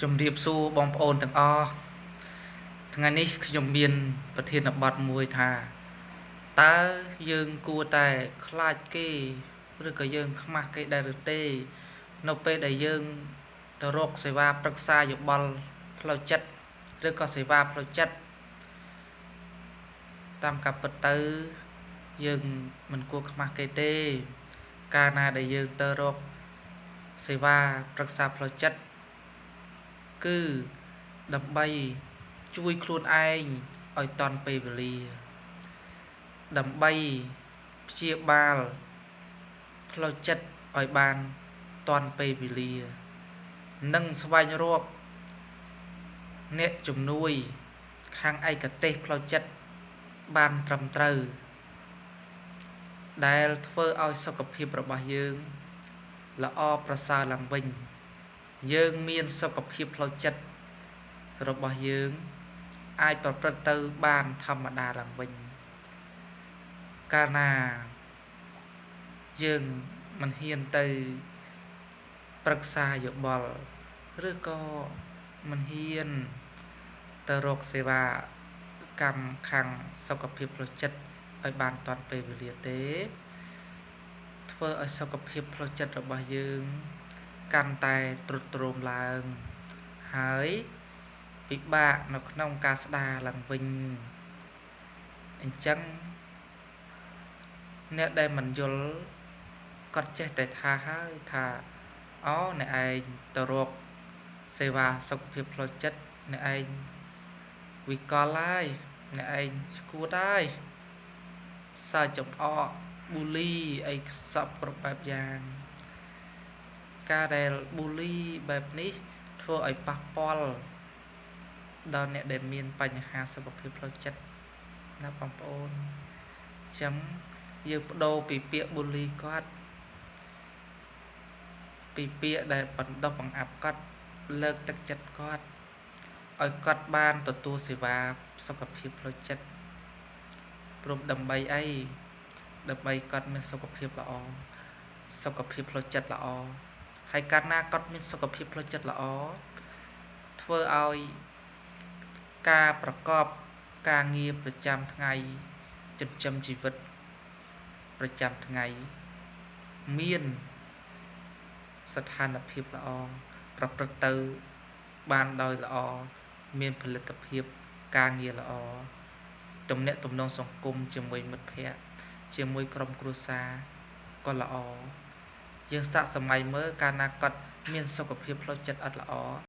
ជំរាបសួរបងប្អូនទាំងអស់ថ្ងៃនេះខ្ញុំមានប្រធានបទមួយថាតើយើងគួរតែខ្លាចគេឬក៏យើងខ្មាស់គេដែរឬទេនៅពេលដែលយើងទៅរកសេវាប្រឹក្សាយោបល់ផ្លូវចិត្តឬក៏សេវាផ្លូវចិត្តតាមការពិតទៅយើងមិនគួរខ្មាស់គេទេកាលណាដែលយើងទៅរកសេវាប្រឹក្សាផ្លូវចិត្តគឺដើម្បីជួយខ្លួនឯងឲ្យទាន់ពេលវេលាដើម្បីព្យាបាលផ្លូវចិត្តឲ្យបានទាន់ពេលវេលានិងស្វែងរកអ្នកជំនួយខាងឯកទេសផ្លូវចិត្តបានត្រឹមត្រូវដែលធ្វើឲ្យសុខភាពរបស់យើងល្អប្រសើរឡើងវិញយើងមានសុខភាពផ្លូវចិត្តរបស់យើងអាចប្រព្រឹត្តទៅបានធម្មតាឡើងវិញកាលណាយើងមិនហ៊ានទៅប្រឹក្សាយោបល់ឬក៏មិនហ៊ានទៅរកសេវាកម្មខាងសុខភាពផ្លូវចិត្តឲ្យបានទាន់ពេលវេលាទេធ្វើឲ្យសុខភាពផ្លូវចិត្តរបស់យើងកាន់តែទ្រុឌទ្រោមឡើងហើយពិបាកនៅក្នុងការស្ដារឡើងវិញអញ្ចឹងអ្នកដែលមិនយល់គាត់ចេះតែថាហើយថាអូអ្នកឯងទៅរកសេវាសុខភាពផ្លូវចិត្តអ្នកឯងវិកលហើយអ្នកឯងឈួតហើយសើចំអកប៊ូលីអីសពគ្រប់បែបយ៉ាងការដែលប៊ូលីបែបនេះធ្វើឲ្យប៉ះពាល់ដល់អ្នកដែលមានបញ្ហាសុខភាពផ្លូវចិត្តណាបងប្អូនអញ្ចឹងយើងបដូរពីពាក្យប៊ូលីគាត់ពីពាក្យដែលបណ្ដុះបង្អាប់គាត់លើកទឹកចិត្តគាត់ឲ្យគាត់បានទទួលសេវាសុខភាពផ្លូវចិត្តព្រមដើម្បីអីដើម្បីគាត់មានសុខភាពល្អសុខភាពផ្លូវចិត្តល្អហើយកាលណាគាត់មានសុខភាពផ្លូវចិត្តល្អធ្វើឲ្យការប្រកបការងារប្រចាំថ្ងៃចិញ្ចឹមជីវិតប្រចាំថ្ងៃមានស្ថានភាពល្អប្រព្រឹត្តទៅបានដោយល្អមានផលិតភាពការងារល្អទំនាក់ទំនងសង្គមជាមួយមិត្តភ័ក្តិជាមួយក្រុមគ្រួសារក៏ល្អយើងសាកសម័យមើលកាលណាគាត់មានសុខភាពផ្លូវចិត្តអត់ល្អ